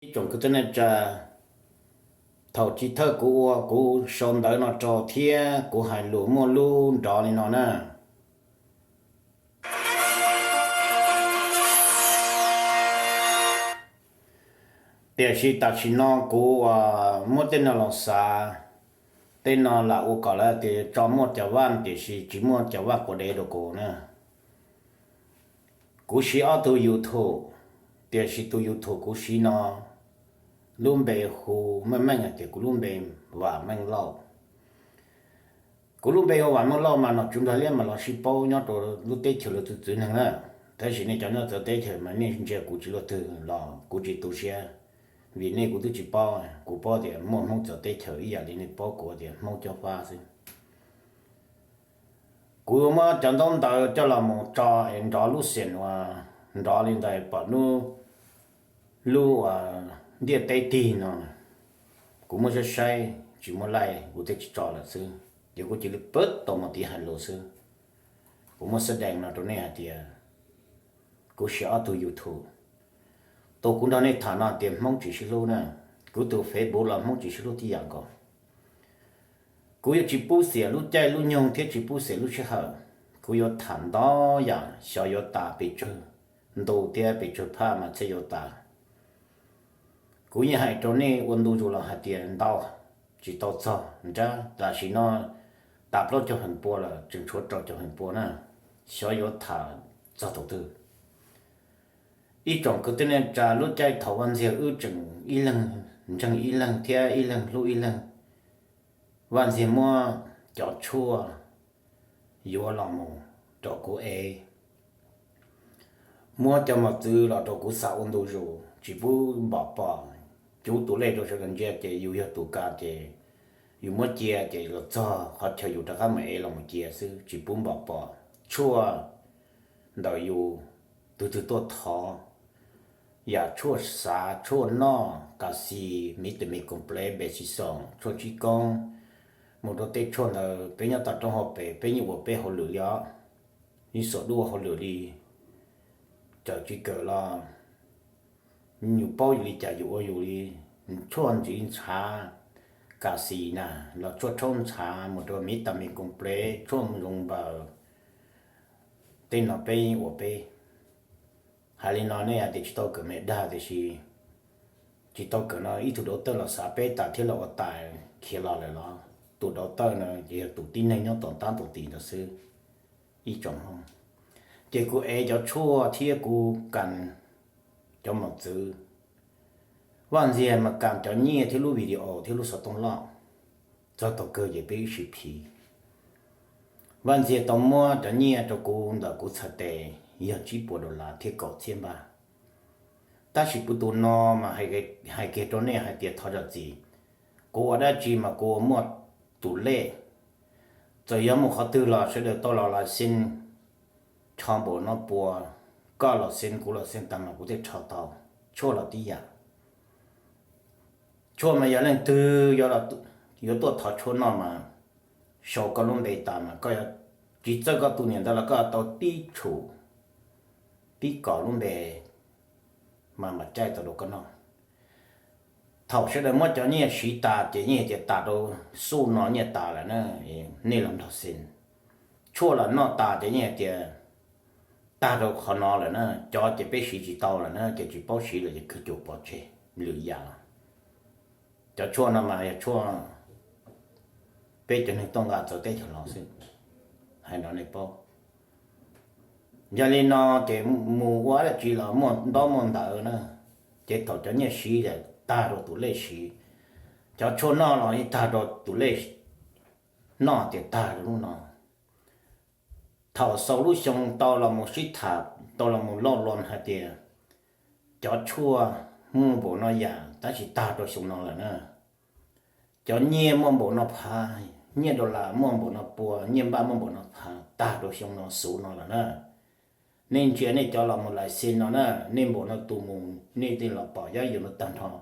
Ib tsoom kwv tij neej tsa, thaum chiv thawj kuv ua kuv sau ntawv no rau thiab kuv hais lus muaj lub nrov li no na. Tiam sis tam sim no kuv muab tej no los xav, tej no lam ua kom lawv tias tso muaj cov vaj, tiam sis tsis muaj cov vaj quav dev rau kuv na. Kuv siv ob tug YouTube, tiam sis tus YouTube kuv siv no lub npe hu meej meej hais tias kuv lub npe Vam Meej Lauj. Kuv lub npe hu Vam Meej Lauj mas nom tswv Nplog Liab mas los sib paub nyob rau lub teb chaws lawv txwv txwv neeg na. Tab sis nej cov nyob txawv teb chaws mas nej ntsia kuv tsis luaj twg los kuv tsis tu siab, vim nej kuv twb tsis paub. Kuv paub tias muaj Hmoob txawv teb chaws ib yam li nej paub kuv tias Hmoob Cob Fab xwb. Kuv muab cov ntaub ntawv coj los mus tso es nrov lub xeem uas nrov li ntawd pom lub, lub uas ntiaj teb tig no. Kuv muab saib saib tsis muaj laij kuv thiaj tsis tso lawm xwb, ces kuv cia li pab tau mus tiv hais lus xwb. Kuv muab xab dees no rau nej hais tias kuv siv ob tug YouTube. Tus kuv nrog nej tham no tias Hmoob tsis sib hlub na, kuv tus Facebook los Hmoob tsis sib hlub tib yam nkaus. Kuv yuav tsis pub xiam lub caij lub nyoog thiab tsis pub xiam lub sij hawm. Kuv yuav tham ntau yam xyov yuav tas pes tsawg ntu thiab pes tsawg phaj mas thiaj yuav tas. Kuv yeej hais rau nej ua ntu zus los hais tias ntau tsis tau txog nrab, tam sim no tas plaub caug feem pua lawm, tseem tshuav rau caug feem pua na, xyov yuav tham txog thaum twg. Ib tsoom kwv tij neej tsa, lub caij thaum Vaj Ntxiag wb tseem ib leeg ntseeg ib leeg thiab ib leeg hlub ib leeg, Vaj Ntxiag muab cov tshuaj yuav los mus rau kuv ev, muab cov mos txwv los rau kuv xa ua ntu zus tsis pub npom pom. Cuv tus lej rau sawv daws ntsia ces yus yog tus kam ces yus muab cia ces los txog qhov chaw yus rov qab mus ev los mus cia xwb tsis pub npom pom. Tshuaj ntawm yus twg twg tuaj thov, yam tshuaj xav, tshuaj noj, kas xis, miv tes mis koos plev, npe xis xoos, tshuaj tsib koob, mus rau tej tshuaj ntawd peb nyob toj roob hauv pes peb yeej ua peb hauj lwm li os. Yeej xav dua hauj lwm li, txawm tsis kawm los yus paub yus li cas yus ua yus li. Tshuaj ntxiv ntshav, kas xis na, los tshuaj tshaub ntshav, mus rau miv tes mis koos plev, tshuaj zoo npaws, tej no peb yeej ua peb. Hais li no nej hais tias tsis tau kawm me dag, tiam sis tsis tau kawm no ib tug dauv tawj los xav peb tas thiab los ua tas khiav los lawm los? Tus dauv tawj no ces yog tus tib neeg nyob tom tab tom tim ntawd xwb. Ib tsoom, ces kuv ev cov tshuaj thiab kuv kas cov mos txwv. Vaj Ntxiag mas kas cov nyiaj thiab lub video thiab lub xov tooj loj. Txog thaum kawg ces peb ib sim phiv. Vaj Ntxiag tau muab cov nyiaj rau kuv ntawm kuv txhais tes yog tsib puas dollar thiab kaum txhiab npaj. Tab sis kuv tus no mas hais kiag rau nej hais tias thov zam txim, kuv ua dab tsi mas kuv ua muaj tus lej. Txawm yog mus qhov twg los sawv daws tau los lais xees, rho npaum no pua, koj los xees kuv los xees tag mas kuv thiaj rho tau. Tshuaj los tib yam. Tshuaj mas yog leej twg yuav tuaj thov tshuaj noj mas sau koj lub npe tas mas koj yuav, tsis txawj koj tus niam ntawd los koj tau tib tshum, tib kom lub npe mas mam caij tau rau koj noj. Thaum sawv daws muab cov nyiaj siv tas ces yeej hais tias tas rau xub no nyiaj tas lawm na, nej los nrog xees. Tshuaj los noj tas ces yeej hais tias tag rau qhov no lawm na, cov ces peb siv tsis tau lawm na, ces tsis paub siv lawm ces kawg cuam pov tseg lwm yam los. Cov tshuaj no mas yog tshuaj peb cov neeg tuaj nqa txawv teb chaws los xwb, hais no nej paub. Yog li no ces mus ua dab tsi los muaj ntaub muaj ntawv na, ces thaum cov nyiaj siv ces tag rau tus lej siv, cov tshuaj noj los yeej tag rau tus lej noj tias tag rau hnub no. Thaum xaus lub xyoo tau los mus sib tham tau los mus loj loo hais tias cov tshuaj muaj npaum no yam tab sis tag rau xyoo no lawm na. Cov nyiaj muaj npaum no phav, nyiaj dollar muaj npaum no pua, nyiaj npaj muaj npaum no phav tag rau xyoo no xuv no lawm na. Nej ntsia nej cov los mus lais xees no na, nej npaum no tus mus nej tej los pom yab yus no tag nrho.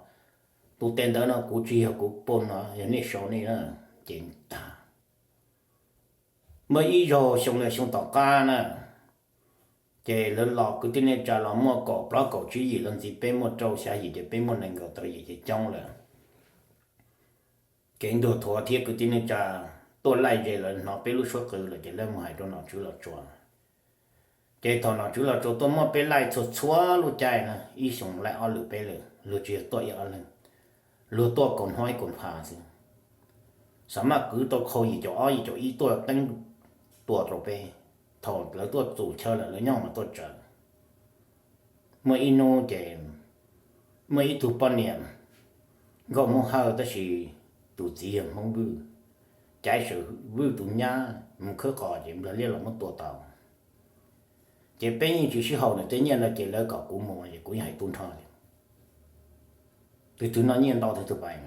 Tus tes ntawd no kuv tsis yog kuv poj no, yog nej sau nej na, ces tag. Muaj ib zaug xyoo no xyoo tom qab na, Ces lawv los kwv tij neej tsa los muaj kaum plaub kaum tsib yim los ntxiv, peb muaj rau xya yim ces peb muaj nees nkaum tawm yim ces coob lawm. Ces ntuag thuav thiab kwv tij neej tsa tuaj laij ze lawv hnov peb lub suab qw lawm ces lawv mus hais rau nom tswv Los Tsuas. Ces thaum nom tswv Los Tsuas tuaj muab peb laij txhua txhua lub caij na, ib xyoos laij ob lwm peb lwm, luag tsis yog tuaj ib ob leeg, luag tuaj kaum hnub ib kaum phav xwb. Xa maj kwv tau qhau yim caum ob yim caum ib tuaj teeb tua rau peb. Thaum lawv tuaj txum chaw lawm lawv nyob mas tuaj tsawv. Muaj ib hnub ces muaj ib tug poj niam nkauj Hmoob Hawj tab sis tus txiv yog Hmoob Vwj, caiv Sam Vwj tus nyab mus khawb qos ces nplog liab los muab tua tau. Ces peb yeej tsis sib haum nws tej nyiaj no ces lawv kom kuv mus es kuv yeej hais tub nrho li, tus twg noj nyiaj ntau tus twg pais.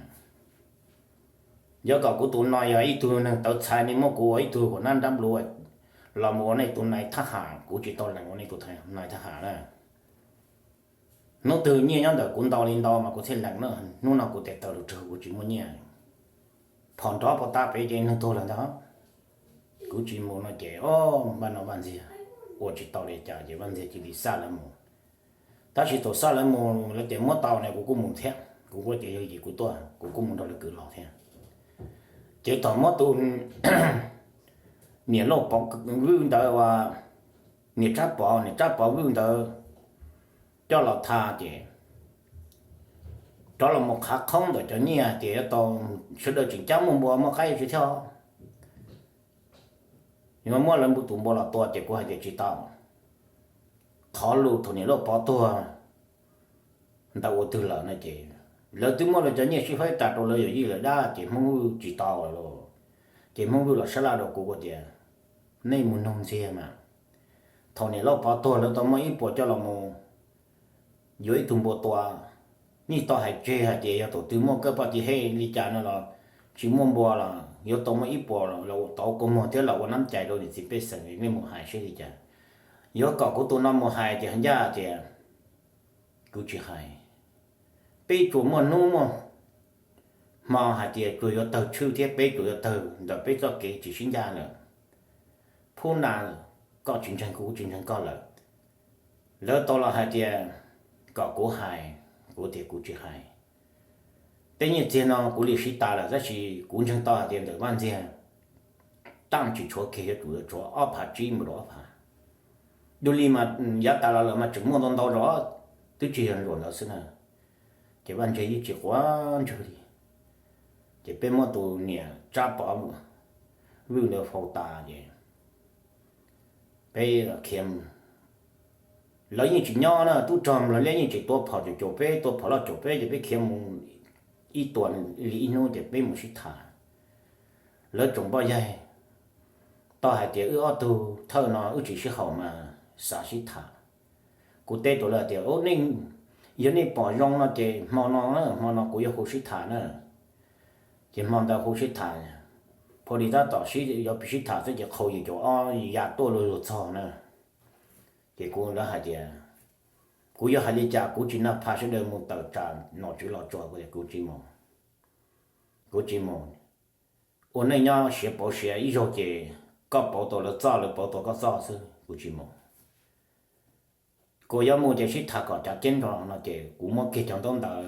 Yuav kom kuv tus no yog ib tug neeg tawv txhais, nej muab kuv ua ib tug huam nab nrab nplua los mus ua nej tus nais thab ham, kuv tsis tau lees ua nej tus nais thab ham na. Hnub twg nyiaj nyob ntawm kuv ntau li ntau mas kuv thiaj lees na, hnub no kuv tes taw lus tsawg kuv tsis muaj nyiaj. Phom nrov pov tas pem ces neeg tuag lawm ntag. Kuv tsis mus no ces o, npaj no Vaj Ntxiag ua tsis tau li cas ces Vaj Ntxiag cia li xa lawv mus. Tab sis thaum xa lawv mus lawv tias muab tau ne kuv kuj mus thiab, kuv kuj tias yog yim kuv tuaj kuv kuj mus nrog lawv kwv los thiab. Ces thaum muab tus niam Lauj Pov Vwj ntawd uas, niam Tsab Pov, niam Tsab Pov Vwj ntawd coj los tha ces rov los mus qhav qhoob ntawm cov nyiaj tias yuav tau sawv daws tseem cab muaj npua muaj qaib tsis thiab, yuav muab lawv tus npua los tua ces kuv hais tias tsis tau. Qhov lus thaum niam Lauj Pov tuag ntawd ua twg lawm no ces lawv twb muab lawv cov nyiaj sib faib tas rau lawv yawm yij lawm dab ces Hmoob Vwj tsis tau lawm lauj. Ces Hmoob Vwj los sab laj rau kuv tias nej mus nug Ntxiag mas, thaum niam Lauj Pov tuag lawv tau muaj ib puas coj los mus yuav ib tug npua tua. Nej tau hais tseg hais tias yog thaum twg muaj kab poj tiv hej li cas no los tsis muaj npua los yuav tau muaj ib puas los tau kua muag thiab los ua nab cai rau niam txiv pej xeem, nej mus hais saib li cas. Yuav kom kuv tus no mus hais ces ncaj tias kuv tsis hais. Peb tsuas muaj hnub muaj hmo hais tias tsuas yuav tawg tshwj thiab peb tsuas yuav tawg ntawm peb txoj kev tsis sib ncaj lawm. Phub na, koj tsis ntseeg kuv kuv tsis ntseeg koj lawm. Lawv tau los hais tias kom kuv hais, kuv tias kuv tsis hais. Tej nyiaj txiag no kuv li siv tas lawm tab sis kuv ntseeg tau hais tias ntawm Vaj Ntxiag tam tsis tshuav kiag, yuav tsum yuav tshuav ob phav tsib mus rau ob phav. Dua li mas yav tas los lawm mas tseem muaj ntau ntau zog, twb tsis yog ntsuam ntawd xwb na. Ces Vaj Ntxiag yeej tsis quav ntswg li. Ces peb muab tus niam Tsab Pov Vwj ntawd faus tas ces peb khiav, lawv yeej tsis nyob na, tub rog Nplog Liab yeej tsis tua phom caum caum peb, tua phom loj caum peb ces peb khiav mus ib tuas li ib hnub ces peb mus sib tham. Lawv tsoom poj yaig tau hais tias wb ob tug thawj no wb tsis sib haum mas xav sib tham. Kuv teb rau lawv tias nej, yog nej pom zoo no ces hmo no, hmo no kuv yuav hu sib tham na. Ces hmo ntawd hu sib tham, pha li tab tom sib, yuav sib tham xwb ces qhau yim caum ob ya tuaj luag luag txog na. Ces kuv lawv hais tias kuv yuav hais li cas kuv tsis nag pha sawv daws mus tawm tsam nom tswv Los Tsuas, kuv tias kuv tsis mus. Kuv tsis mus. Ua neej nyob siav pauv siav, ib zaug ces koj pauv tau lawv txoj, lawv pauv tau koj txoj xwb, kuv tsis mus. Kuv yuav mus ces sib tham kom cav ceb nrog no ces kuv muab kiag cov ntaub ntawv,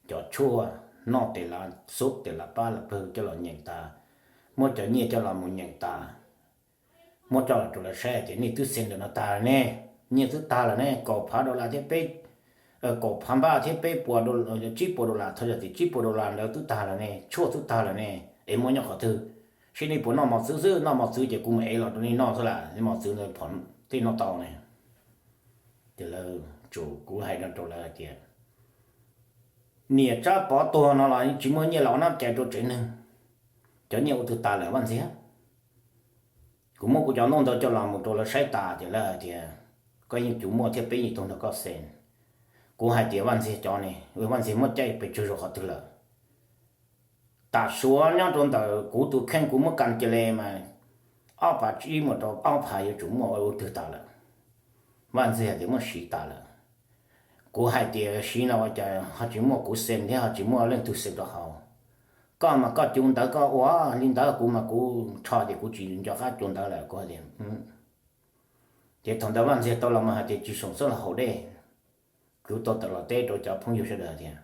cov tshuaj noj tes lav xub tes lav pab lav plawg coj los nyeem tas, muab cov nyiaj coj los mus nyeem tas, muab coj los rau lawv saib tias nej twb xees ntawm no tag lawm ne, nyiaj twb tag lawm ne, kaum phav dollar thiab peb, kaum phav npaj thiab peb puas, tsib puas dollar, thov zam txim, tsib puas dollar ntawd twb tag lawm ne, tshuaj twb tag lawm ne, es muaj nyob qhov twg? Seb nej puas noj mos txwv xwb, noj mos txwv ces kuv mus ev los rau nej noj xwb las, mos txwv ntawd phom tej noj tau ne. Ces lawv, tsuas kuv hais no rau lawv hais tias niam Tsab Pov tuag no los tsis muaj nyiaj los ua nab cai rau tsev neeg, cov nyiaj ua twg tas lawm Vaj Ntxiag? Kuv muab kuv cov ntaub ntawv coj los mus rau lawv saib tas ces lawv hais tias koj yeej tsis muaj thiab peb yeej tau nrog koj xees. Kuv hais tias Vaj Ntxiag cov ne, Vaj Ntxiag muab caij pes tsawg zaus qhov twg lawm? Tam suav nyob rau ntawm kuv tus kheej kuv muab kas cia li mas ob phav tsib mus rau ob phav yuav tsum muaj ua twg tas lawm. Vaj Ntxiag tias muab siv tas lawm. Kuv hais tias siv no ua cas ho tsis muaj kuv xees thiab ho tsis muaj leej twg xees rau hauv? Koj mas koj cu ntawv koj ua li ntawd, kuv mas kuv rho ces kuv tsis nco qab cu ntawv lawm. Kuv hais tias Ces thaum ntawd Vaj Ntxiag tau los mas hais tias tsis xoom xab los haus dej. Kuv tau tawm los teb rau cov phooj ywg sawv daws tias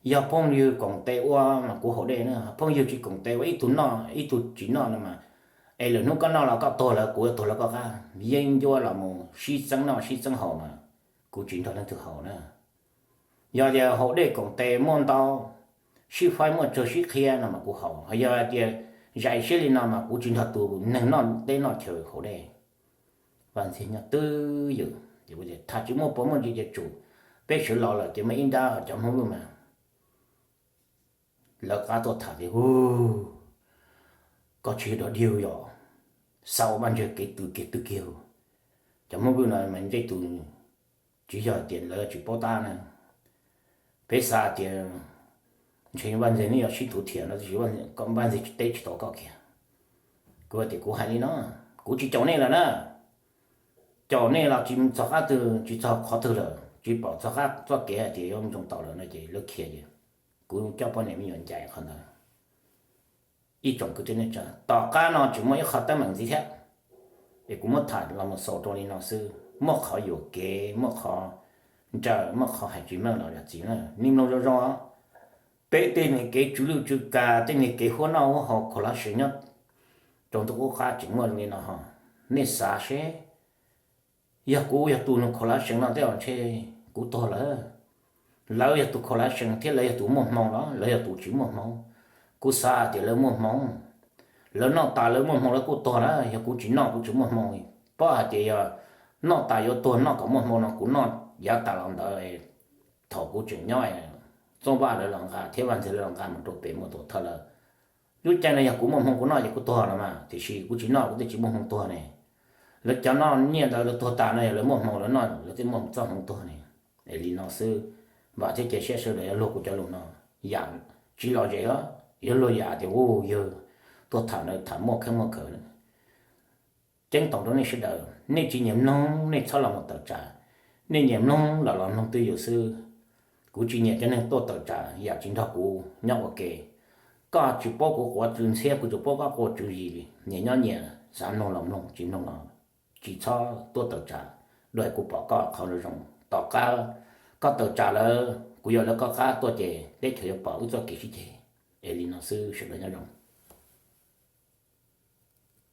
yog phooj ywg koom tes ua mas kuv haus dej na, phooj ywg tsis koom tes ua ib tug noj ib tug tsis noj no mas, es lwm hnub koj noj los koj tuag lawm kuv yuav tuag lawv koj qab. Yeeb ncuab los mus sib txeeb noj sib txeeb haus mas kuv tsis nrog leej twg haus na. Yog tias haus dej koom tes muaj ntau, sib faib muaj tsawg sib qhia no mas kuv haus, yog tias zais siab li no mas kuv tsis nrog tus neeg noj teb noj chaw haus dej. Vaj Ntxiag nyob twj ywm, tham tsis muaj pov muaj ntsis ces tsum, peb sawv los lawm ces muaj ib nrab cov Hmoob Vwj mas lawv qab tuaj tham tias, koj tsis yog dog dig yom, xav ua Vaj Ntxiag kev twg kiag twg kiag. Cov Hmoob Vwj no mas ntsej tus tsis yog tias lawv tsis paub tab na, peb xav tias ntshe Vaj Ntxiag nej yuav sib thuv thiam no tiam sis Vaj Ntxiag teb tsis tau koj kiag. Kuv tias kuv hais li no, kuv tsis caum nej lawm na, caum nej los tsis txog qab twg tsis txog qhov twg lawm, tsis pom txog qab txoj kev hais tias yuav zoo tau lawm no ces lawv khiav ces kuv coj poj niam me nyuam ncaim qhov ntawd ib tsoom kwv tij neej tsa. Tom qab no tseem muaj ib qho teeb meem ntxiv thiab, es kuv muab tham los mus xaus rau li no xwb, muaj qhov yuam kev, muaj qhov nrawm, muaj qhov hais tsis meej los zam txim na, nej mloog zoo zoo. Peb tej niag kev tsw lwj tsw kas, tej niag kev huab noj huab haus kho lab seev nyob rau ntuj qub qab tseem muaj li no ho. Nej xav seb, yog kuv yog tus nws kho lab seev no tej zaum ntshe kuv tuag lawm. Lawv yog tus kho lab seev thiab lawv yog tus muaj hmoo los lawv yog tus tsis muaj hmoo? Kuv xav tias lawv muaj hmoo. Lawv noj tas lawv muaj hmoo lawv kuj tuag na, yog kuv tsis noj kuv tsis muaj hmoo. Paub hais tias yog noj tas yuav tuag noj kom muaj hmoo no kuv noj yav tas los ntawd, thaum kuv tseem nyob, Txooj Vaj lawv los nqa thiab Vaj Ntxiag lawv los nqa mus rau pem muaj tuam thawj lawm. Lub caij no yog kuv muaj hmoo kuv noj ces kuv tuag los mas, tiam sis kuv tsis noj kuv twb tsis muaj hmoo tuag ne. Lawv cov noj nyiaj ntawd lawv tuag tas no yog lawv muaj hmoo lawv noj lawv twb muaj txoj hmoo tuag ne. Es li no xwb, vam thiab cia siab sawv daws yuav luag kuv cov lus no, yam tsis lom zem os, yuav luag yam tias u yawg tuaj tham ntawd tham muaj kheej muaj kawm. Ceeb toom rau nej sawv daws, nej tsis nyiam mloog nej txhob los mus tawm tsam, nej nyiam mloog los los mloog twj ywm xwb. Kuv tsis nyiam cov neeg tuaj tawm tsam yam tsis nrog kuv nyob ua ke. Koj tsis paub kuv quav tsw ntxhiab, kuv tsis paub koj quav tsw zis, nyiam nyob nyiam, xav mloog los mloog, tsis mloog los tsis txhob tuaj tawm tsam. Dua kuv pom koj qhov zoo zoo, tom qab koj tawm tsam lawm kuv yuav lawv koj qab tuaj ces teb chaws yuav pom wb txoj kev sib ceg. Es li no xwb, sawv daws nyob zoo.